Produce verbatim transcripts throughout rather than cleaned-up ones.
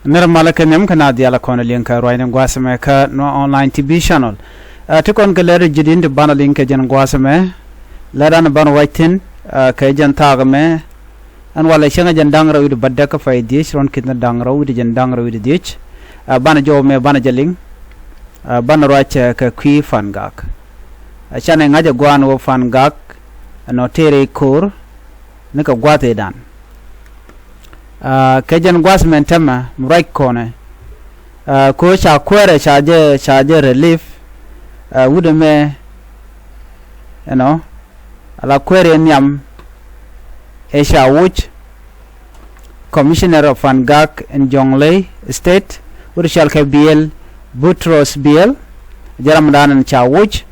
Nir malä kɛ nhiam kɛ na dhial kɔn liŋ kɛ ruacni gua̱a̱th mɛ kä Nuer Online T V channel. Ɛ, ti kɔn kɛ lɛr ji̱ din ti banɛ liŋ kɛ jɛn gua̱a̱th mɛ. Lɛr dan banɛ ruac thi̱n, ɛ, kɛ jɛn thaak mɛ. Ɛn walɛ cäŋ jɛn da̱ŋ rɛw wi̱cdɛ bädäk kä pay dhiec, ruɔ̱n ki̱n da̱ŋ rɛw wi̱cdɛ jɛn da̱ŋ rɛw wi̱cdɛ dhiec. Ɛ, banɛ jɔw mɛ banɛ jɛ liŋ. Ɛ, banɛ ruac, ɛ, kɛ kui̱ Fangak. Ɛ, canɛ ŋa̱c ɛ gua̱a̱n wä Fangak, ɛ, nɔ tëë rɛy ko̱o̱r, ni kɛ gua̱a̱th ëëdan. Ɛ, kɛ jɛn gua̱a̱th mɛn tɛmɛ mi ruac kɔnɛ. Ɛ, ko̱ ca kuäärɛ ca jɛ, ca jɛ relief, ɛ, wut ɛmɛ, you know, ala kuäärɛ nhiam ɛ ca wuc Commissioner of Fangak in Jonglei State, wut cɔal kɛ Biel, Butros Biel, jɛ ramdan in ca wuc.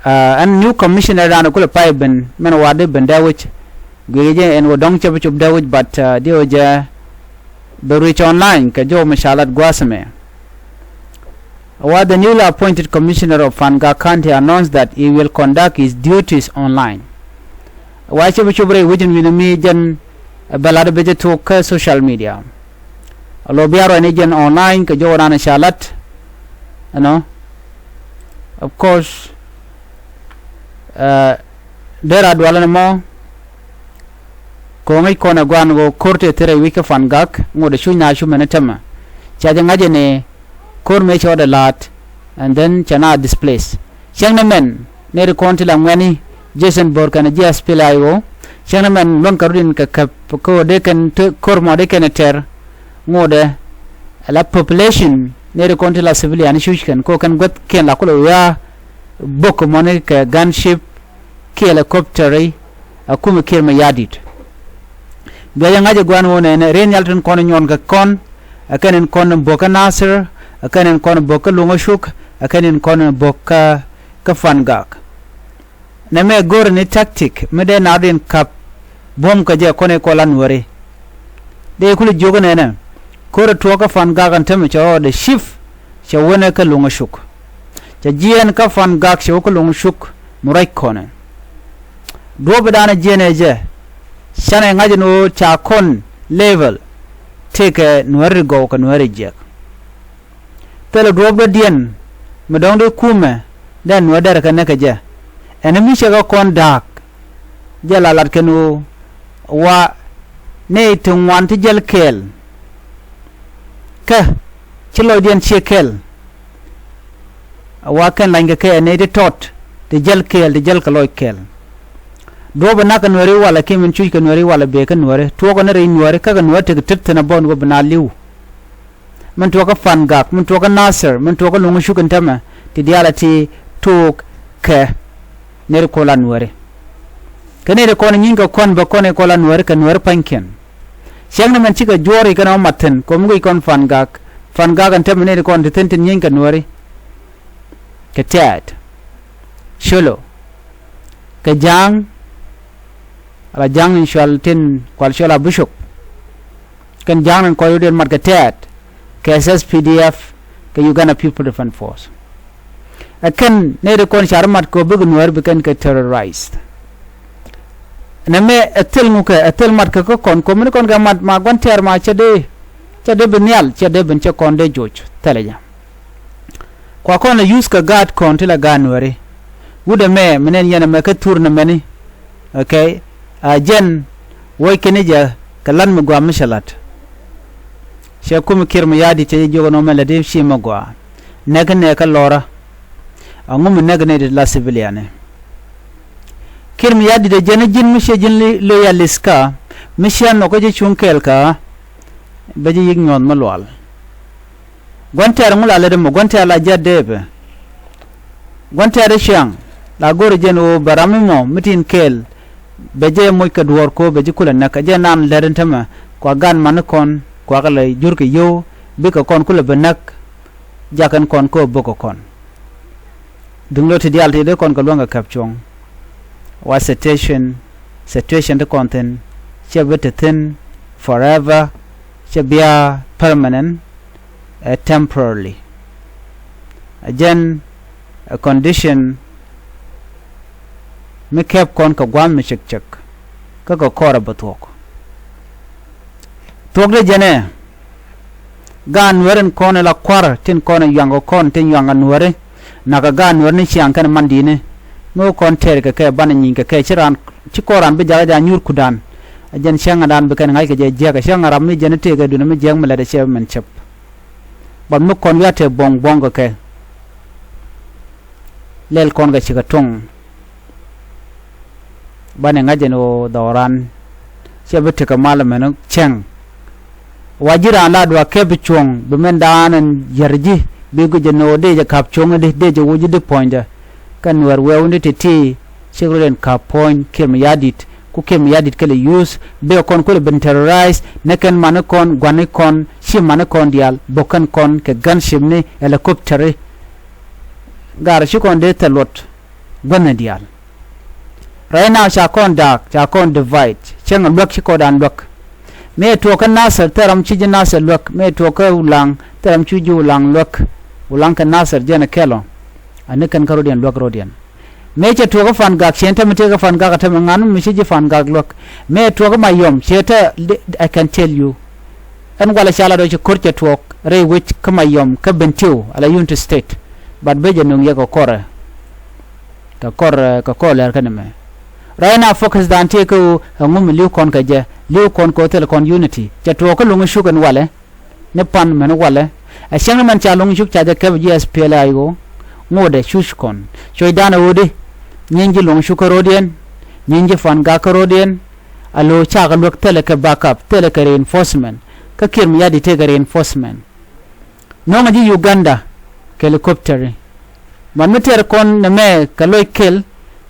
Ɛ, ɛn new commissioner dan kulɛ pay ben, mɛn wa di ben dee wi̱c. Guic jɛ ɛn wä dɔ̱ŋ cɛ bi cop dee wi̱c, but, ɛ, di wä jɛ bi reach online kɛ jɔw mi ca lat gua̱a̱th mɛ. Wa the newly appointed commissioner of Fangak County announced that he will conduct his duties online. Wa cɛ bi cop rɛy wi̱c in wi̱n mi jɛn, ɛ, bɛ lat bi jɛ tok kä social media. Alo bia ruacni jɛn online kɛ jɔw dan ca lat, you know. Of course, ɛ, dee ra dualä ni mɔ. Ko̱ ŋäc kɔn ɛ gua̱a̱n ɣöö ko̱r tëë thirɛ wi̱c kä Fangak, ŋot ɛ cuc na cu mɛn ɛ tämɛ. Ca jɛ ŋa̱c ɛ ni ko̱r mëë cɛ ɣɔt ɛ la̱a̱t, and then cɛ na displace. Cäŋ ni mɛn, nɛy ti kɔn ti la ŋuɛ̈ni, Jason Bor kɛnɛ ji̱ S P L A I O. Cäŋ ni mɛn luäŋ kɛ rut in kɛ käp, kɛ ɣöö dee kɛn te ko̱r mɔ dee kɛn ɛ tɛr. Ŋot ɛ, ɛ la population, nɛy ti kɔn ti la civilian cuc kɛn, kɛ ɣöö kɛn guäthkiɛn la kulɛ wiaa, bok mɔni kɛ gunship, kiɛ helicopter i̱, a kumɛ Kiir Mayardit. Bia jɛ ŋa̱c ɛ gua̱n ɣöö nɛnɛ, rin nhial tin kɔn nyuɔn kɛ kɔn, ɛ kɛn in kɔn bok kä Nasir, ɛ kɛn in kɔn bok kä Luŋä Cuk, ɛ kɛn in kɔn bok kä, kä Fangak. Nɛmɛ go̱r ni tactic, mi dee na rin kap buɔ̱m kɛ jɛ kɔn i̱ kɔl a Nuääri. Dee kulɛ jiök nɛnɛ, ko̱r ɛ tuɔɔk kä Fangak ɛn tämɛ cɛ ɣɔɔdɛ chief, cɛ wenɛ kä Luŋä Cuk. Cɛ jiɛɛn kä Fangak cɛ wä kä Luŋä Cuk mi ruac kɔnɛ. Duɔ̱ɔ̱pidan jiɛɛn ɛ jɛ, canɛ ŋa̱c ɛn ɣöö ca kɔn level, tëëkɛ Nuääri gɔw kɛ Nuääri jiɛk. Thilɛ duɔ̱ɔ̱p dɔ̱diɛn, mi dɔ̱ŋ dee kumɛ, dee Nuäär derɛ kɛ näk kɛ jɛ. Ɛn mi cɛ kɛ kɔn da̱a̱k, jɛ la lat kɛn ɣöö, wa nɛy ti ŋuan ti jäl kɛɛl. Kä, ci lɔcdiɛn cië kɛl. A wa kɛn lany kɛ kɛ ɛ nɛy ti tɔt, ti jäl kɛɛl, ti jäl kɛ lɔc kɛɛl. Duɔ̱ɔ̱p ɛ nak kɛ Nuääri walɛ kiɛ min cuc kɛ Nuääri walɛ bëë kä Nuääri. Tuɔɔkɛ ni rɛy Nuääri, kä kɛ Nuääri tekɛ tet thi̱n a bɔn wä bi na li̱w. Min tuɔɔk kä Fangak, min tuɔɔk kä Nasir, min tuɔɔk kä Luŋä Cuk in tämɛ, ti diaal a ti tuɔɔk kɛ nɛy ti kɔn la Nuääri. Kä nɛy ti kɔn nyinkɛ kɔn bä kɔn i̱ kɔn la Nuääri kɛ Nuääri pa̱nykiɛn. Cäŋ ni mɛn cikɛ juɔ̱ɔ̱r i̱ kɛn ɔ mat thi̱n, kɛ mi guic kɔn Fangak. Fangak in tämɛ nɛy ti kɔn ti thi̱n tin nyieeny kɛ Nuääri. Kɛ Tɛɛt. Colo. Kɛ Ja̱a̱ŋ. Ala Ja̱a̱ŋ in cual tin kual cual a Bucok. Kɛn Ja̱a̱ŋ in kɔc wä diɛn mat kɛ Tɛɛt. Kɛ S S P D F. Kɛ Uganda People Defense Force. Ɛ kɛn nɛy ti kɔn car mat kɛ ɔ bikɛ Nuäär bi kɛn kɛ terrorized. Nɛmɛ ɛ thil ŋukɛ, ɛ thil mat kɛ kä kɔn, kɔmini kɔn kɛ mat ma gua̱n tɛɛr ma cɛ dee, cɛ dee bi nhial, cɛ dee bin cɛ kɔn dee joc, thilɛ jɛ. Kua kɔn lɛ use kɛ gaat kɔn ti la gaat Nuääri. Wut ɛmɛ, mi nɛn yɛn ɛmɛ kä thur nɛmɛni. Okay. A jɛn, wuɔc kɛn i̱ jɛ kɛ la̱t mi gɔaa mi cɛ la̱t. Cɛ kum Kiir Mayardit cɛ jɛ jiök ɛn ɣöö mɛ lät i̱ ci mi gɔaa. Näk inɛ kä lɔrä. Aŋu mi näk inɛ ti la civilian ɛ. Kiir Mayardit ɛ jɛn i̱ ji̱n mi ciɛ ji̱n li, loyalist kä, mi ciɛ nhɔk kä ji̱ cuŋ kɛɛl kä, bɛ ji̱ yik nyuɔ̱th mi lual. Gua̱n tɛɛr ŋu la lät ɛmɔ, gua̱n tɛɛr la jiat dee bɛ. Gua̱n tɛɛr i̱ ciaŋ, la go̱r i̱ jɛn ɣöö bɛ ram imɔ mi tin kɛɛl, bɛ jɛ moc kɛ duɔ̱ɔ̱r ko̱ bɛ ji̱ kulɛ näk, ɛ jɛn naan lät in tämɛ, kua gan mani kɔn, kua kɛ lɛ jur kɛ yio̱w, bikɛ kɔn kulɛ bɛ näk, jak ɛn kɔn ko̱ bök kɛ kɔn. Duŋ lo̱ ti diaal ti dee kɔn kɛ luäŋ kɛ käp cuɔ̱ŋ. Wa situation, situation ti kɔn thi̱n, cɛ bi te thi̱n forever, cɛ bia permanent, ɛ temporarily. Ɛ jɛn ɛ condition mi kɛp kɔn kɛ gua̱a̱th mi cɛk cɛk, kä kɛ kɔrɛ bɛ thuɔ̱k. Thuɔ̱k dee jɛn ɛ, Gaat Nuäär in kɔn ɛ la kua̱r tin kɔn ɛ yuaŋ kɛ kɔn tin yuaŋ kɛ Nuääri. Nakä gaat Nuäär ni ciaŋ kɛn man di̱i̱ni. Mi wä kɔn tɛɛr kɛ kɛ banɛ nyieny kɛ kɛ ci raan ci kɔn raan bi jakä ja nyuur kudan. A jɛn cäŋ a daan bi kɛn ŋa̱c kɛ jɛ jiäk a cäŋ a ram mi jɛn tëëk ɛ duundɛ mi jiäk mi lɛt a cɛ min cɛp. Bat mi kɔn wiatɛ buɔ̱ŋ buɔ̱ŋ kɛ kɛ. Lɛl kɔn kɛ cikɛ tuɔ̱ŋ. Banɛ ŋa̱c ɛn ɣöö dhɔran. Cɛ bi tekɛ mal mɛn cɛŋ. Wa ji̱ raan la duak kɛp cuɔ̱ŋ bi mɛn daan ɛn yär ji̱ bi guic ɛn ɣöö dee jɛ ka̱p cuɔ̱ŋ di dee jɛ wuc di puɔ̱nydɛ. Kɛ Nuäär wɛɛw ni ti̱ti̱ cik rot ɛn ka̱p puɔ̱ny Kiir Mayardit ku Kiir Mayardit kɛ lɛ use bɛ kɔn kulɛ ben terrorize nɛ kɛn mani kɔn gua̱ni kɔn ci mani kɔn diaal bok kɛn kɔn kɛ gunship ni helicopter. Gar ci kɔn dee thil luɔt guänh diaal. Right now ca kɔn daak ca kɔn divide cäŋ luäk ci kɔn daan luäk. Mëë tuɔɔk kä Nasir thil ram ci ji̱ Nasir luäk mëë tuɔɔk kä Ulaŋ thil ram ci ji̱ Ulaŋ luäk. Ulaŋ kɛ Nasir jɛn ɛ kɛl ɔ. Ani kɛn kä rodiɛn luäk rodiɛn. Mëë cɛ tuɔɔk kä Fangak cɛn tämɛ tëë kä Fangak ɛ tämɛ ŋa̱n mi ci ji̱ Fangak luäk. Mëë tuɔɔk kä Mayom cɛ te I can tell you. Ɛn walɛ ca lat ɔ ci ko̱r cɛ tuɔɔk rɛy wec kä Mayom kä Bentiu ala Unity State. But ben jɛ nöŋ yɛ kɛ kɔrɛ. Kɛ kɔr kɛ kɔr lɛr kä ni mɛ. Right now focus dan tëë kä ɣöö ɛŋu mi li̱w kɔn kɛ jɛ li̱w kɔn kɛ ɣöö thil kɔn Unity cɛ tuɔɔk kä Luŋ Cuk ɛn walɛ. Ni pan mɛn walɛ ɛ cäŋ ni mɛn ca Luŋ Cuk ca jɛ kɛp ji̱ S P L A I O. Ŋotdɛ cuc kɔn cuɔ̱cdan ɛ ɣöödi. Nyieny ji̱ Luŋ Cuk kä ro̱diɛn. Nyieny ji̱ Fangak kä ro̱diɛn. A lo̱o̱ cakɛ luäk thilɛ kɛ backup thilɛ kɛ reinforcement. Kä Kiir Mayardit tëë kɛ reinforcement. Nɔŋɛ ji̱ Uganda kɛ helicopter. Man mi tɛr kɔn nɛ mɛ kɛ loc kel.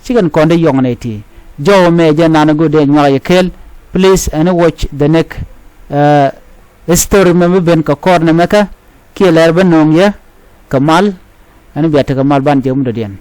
Cikɛn kɔn dee yɔŋ nɛ ti jɔw mɛ jɛ nan go̱o̱r dee nyuak yɛ kel. Please ɛn watch the next uh, story mɛ mi ben kɛ kɔr nɛ mɛ kä kiɛ lɛr bä nöŋ yɛ kɛ mal. Ɛn bia tekɛ mal ban jɛ mi dɔ̱diɛn.